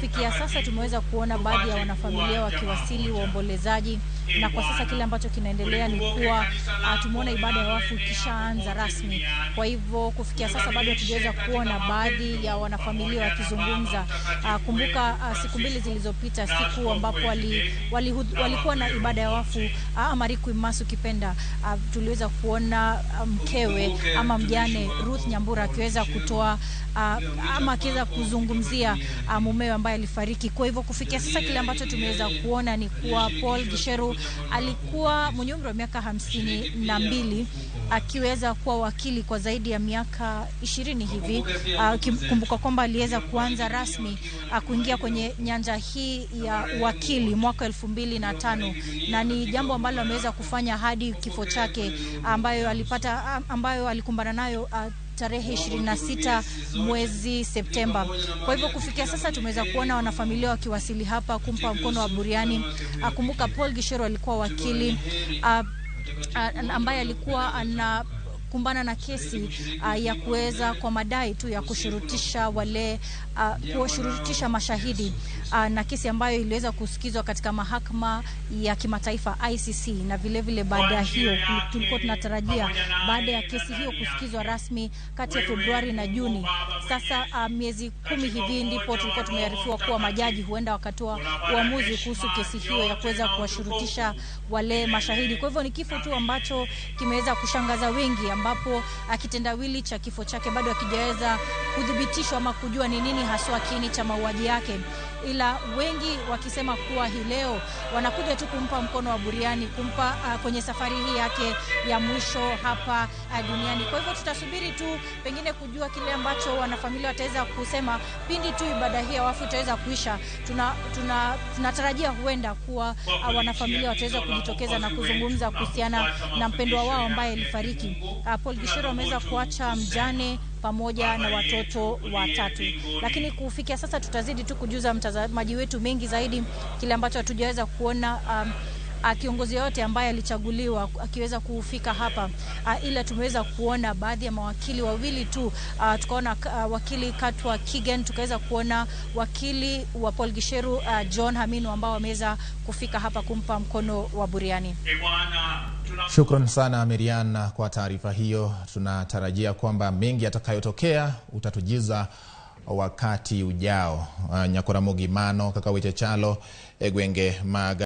Kufikia sasa tumeweza kuona baadhi ya wanafamilia wakiwasili, waombolezaji, na kwa sasa kile ambacho kinaendelea ni kuwa tumeona ibada ya wafu ikishaanza rasmi. Kwa hivyo kufikia sasa bado hatujaweza kuona baadhi ya wanafamilia wakizungumza. Kumbuka siku mbili zilizopita, siku ambapo walikuwa na ibada ya wafu ama Requiem Mass ukipenda, tuliweza kuona mkewe ama mjane Ruth Nyambura akiweza kutoa ama akiweza kuzungumzia mumewe ambaye alifariki. Kwa hivyo kufikia sasa kile ambacho tumeweza kuona ni kuwa Paul Gicheru alikuwa mwenye umri wa miaka 52 akiweza kuwa wakili kwa zaidi ya miaka 20 hivi. Kumbuka kwamba aliweza kuanza rasmi kuingia kwenye nyanja hii ya uwakili mwaka 2005, na ni jambo ambalo ameweza kufanya hadi kifo chake ambayo alipata, ambayo alikumbana nayo tarehe 26 mwezi Septemba. Kwa hivyo kufikia sasa tumeweza kuona wanafamilia wakiwasili hapa kumpa mkono wa buriani. Kumbuka Paul Gicheru alikuwa wakili ambaye alikuwa ana kumbana na kesi ya kuweza kwa madai tu ya kushurutisha wale kuwashurutisha mashahidi na kesi ambayo iliweza kusikizwa katika mahakama ya kimataifa ICC, na vile vile baada ya hiyo tulikuwa tunatarajia baada ya kesi hiyo kusikizwa rasmi kati ya Februari na Juni. Sasa miezi 10 hivi ndipo tulikuwa tumearifiwa kuwa majaji huenda wakatoa uamuzi kuhusu kesi hiyo ya kuweza kuwashurutisha wale mashahidi. Kwa hivyo ni kifo tu ambacho kimeweza kushangaza wengi, ambapo kitendawili cha kifo chake bado hakijaweza kuthibitishwa ama kujua ni nini haswa kiini cha mauaji yake, ila wengi wakisema kuwa hii leo wanakuja tu kumpa mkono wa buriani, kumpa kwenye safari hii yake ya mwisho hapa duniani. Kwa hivyo tutasubiri tu pengine kujua kile ambacho wanafamilia wataweza kusema pindi tu ibada hii ya wafu itaweza kuisha. Tunatarajia huenda kuwa wanafamilia wataweza kujitokeza na kuzungumza kuhusiana na mpendwa wao ambaye alifariki. Paul Gicheru ameweza kuacha mjane pamoja na watoto watatu. Lakini kufikia sasa tutazidi tu kujuza mtazamaji wetu mengi zaidi kile ambacho hatujaweza kuona kiongozi yote ambaye alichaguliwa akiweza kufika hapa, ila tumeweza kuona baadhi ya mawakili wawili tu. Tukaona wakili Katwa Kigen, tukaweza kuona wakili wa Paul Gicheru John Haminu ambao wameweza kufika hapa kumpa mkono wa buriani. Shukran sana Miriam kwa taarifa hiyo. Tunatarajia kwamba mengi yatakayotokea utatujiza wakati ujao. Nyakora Mogimano kaka weche chalo e gwenge mag